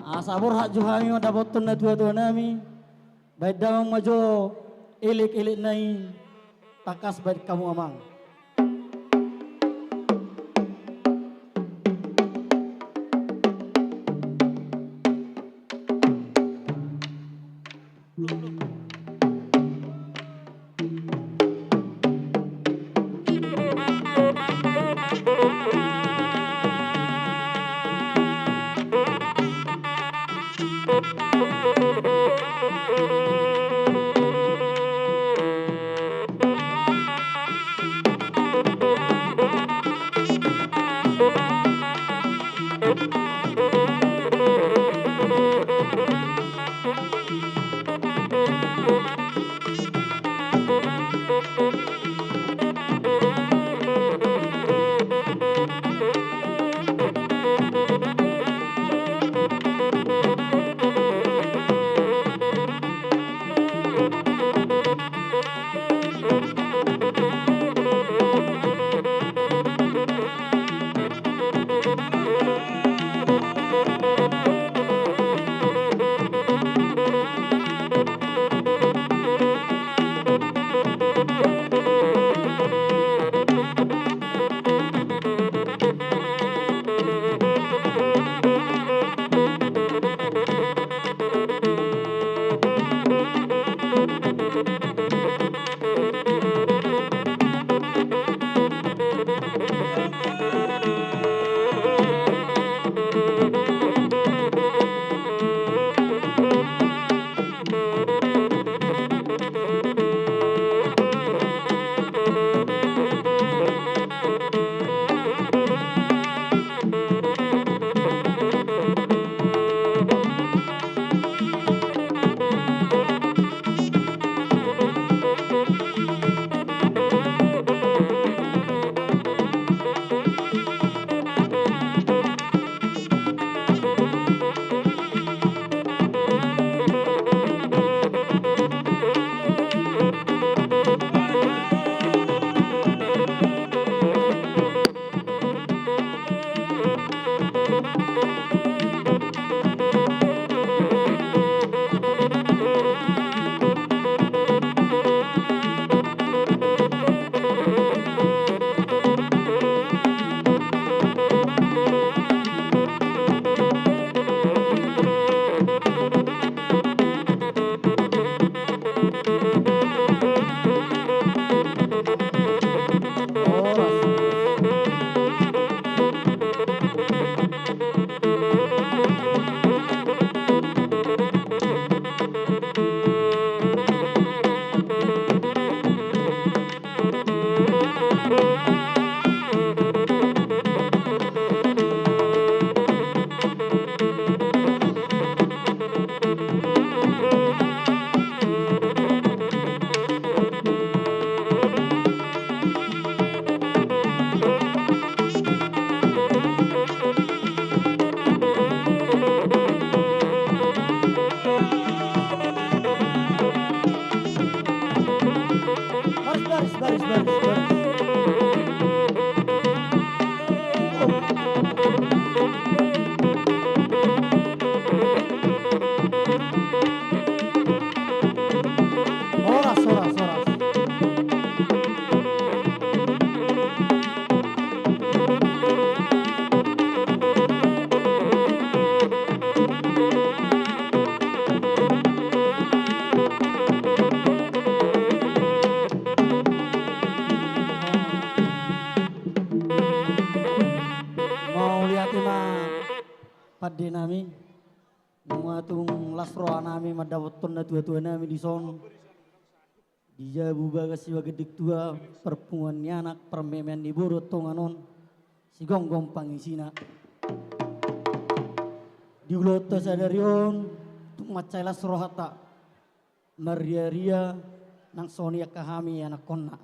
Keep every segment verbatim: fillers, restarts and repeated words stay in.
Asa borhat jo hami mandapothon natuatua nami, baen damang ma jo elekelekna i, tangkas baen hamu amang. Baris, baris, baris, baris, baris. Horas, horas, horas. Mauliate ma pande nami. Nunga tung las roha nami mandapothon natuatua nami dison. Di jabu bagas sibagending tua, parpunguan ni anak, parmeamean ni boru tongan on, sigomgom pangisina. Di ulaonta sadari on, tung mansai las rohanta, marriaria, nang songon i angka hami anakkonna.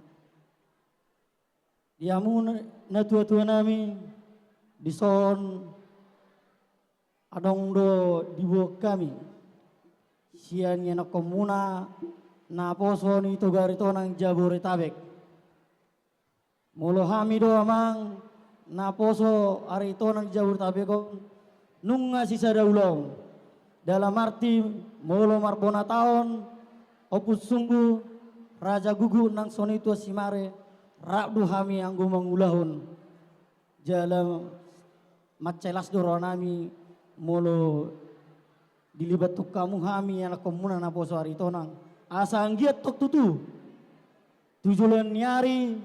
Di hamu na-, natuatua nami, dison adong do diboan hami sian ianakkonmuna naposo ni Toga Aritonang Jabodetabek. Molo hami do amang naposo Aritonang Jabodetabek on, nunga sisada ulaon. Dalam arti molo marbona taon Ompu Sunggu, Raja Guguk nang songon i Tuan Simare, rap do hami anggo mangulahon. Jala mansai las do rohanami molo dilibathon hamu hami ianakhonmuna naposo Aritonang. Asa anggiat tong tutu tu joloan ni ari,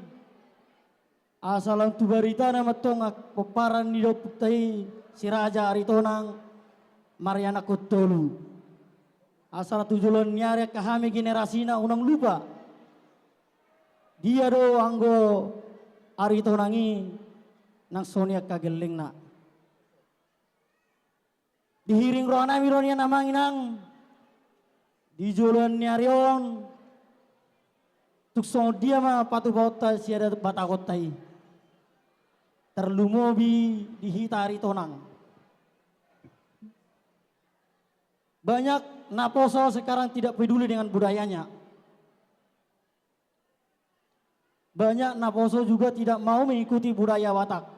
asa lam tu baritana ma antong pomparan ni ompunta i si Raja Aritonang marianakhon tolu. Asa tu joloan ni ari angka hami generasina unang lupa dia do anggo Aritonang i nang songon i angka gellengna. Dihirim rohanami do nian amang inang di joloan ni ari on, tung songon dia ma patupaonta siadat Batakonta i, tarlumobi di hita Aritonang. Banyak naposo sekarang tidak peduli dengan budayanya. Banyak naposo juga tidak mau mengikuti budaya Batak.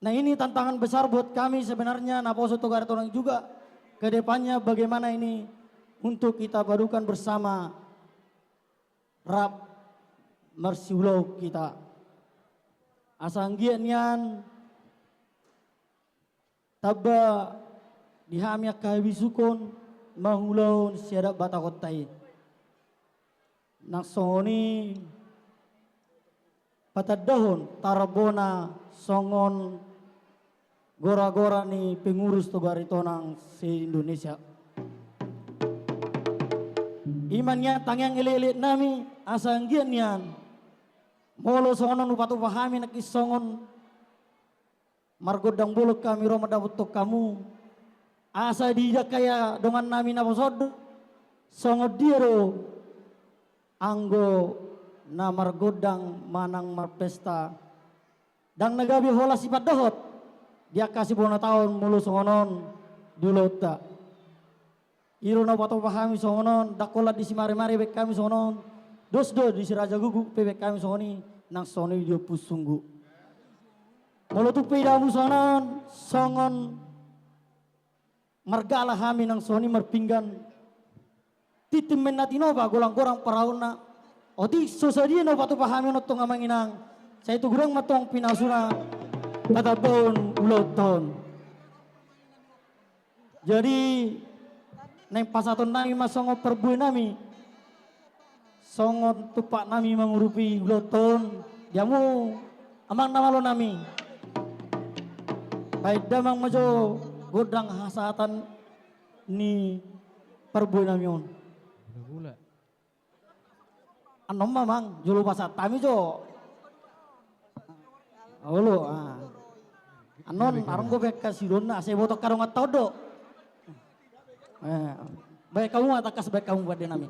Nah, ini tantangan besar buat kami sebenarnya, naposo Toga Aritonang juga ke depannya, bagaimana ini untuk kita padukan bersama, rap marsiulaon hita. Asa anggiat nian tamba di hami angka habisuhon mangulahon siadat Batakonta i. Nang songon i patandahon tarbona songon gora-gora ni pengurus Toga Aritonang se-Indonesia. I ma nian tangiang elekelek nami, asa anggiat nian molo songon on hupatupa hami nangkin songon margondang bolon hami ro mandapothon hamu. Asa diida angka dongan nami naposo on do songon dia do anggo na margondang manang marpesta. Ndang na gabe holan sipandohot di angka sibona taon molo songon on di ulaonta. I do na hupatupa hami songon on, ndang holan di Simare-mare baen hami songon on, dos do di si Raja Guguk pe baen hami songon i, nang songon i di Ompu Sunggu. Molo tung pe idamu songon on, songon margala hami nang songon i marpinggan, tintin ma inna tinopa, golang-golang parahutna. Otik so sadia na hupatupa hami on antong amang inang, sai tu godang ma antong pinasuna patambahon ulaonta on. Jadi naeng pasahaton nami ma songon parbue nami, songon tumpak nami mangurupi ulaonta on, di hamu amang na malo nami. Baen damang ma jo gondang hasahatan ni parbue nami on. Annon ma amang, jolo pasahat hami jo. Olo, ah. Annon, arong do baen hamu sidonna, asa diboto angka donganta on do. Eh, baen hamu ma tangkas, baen hamu pande nami.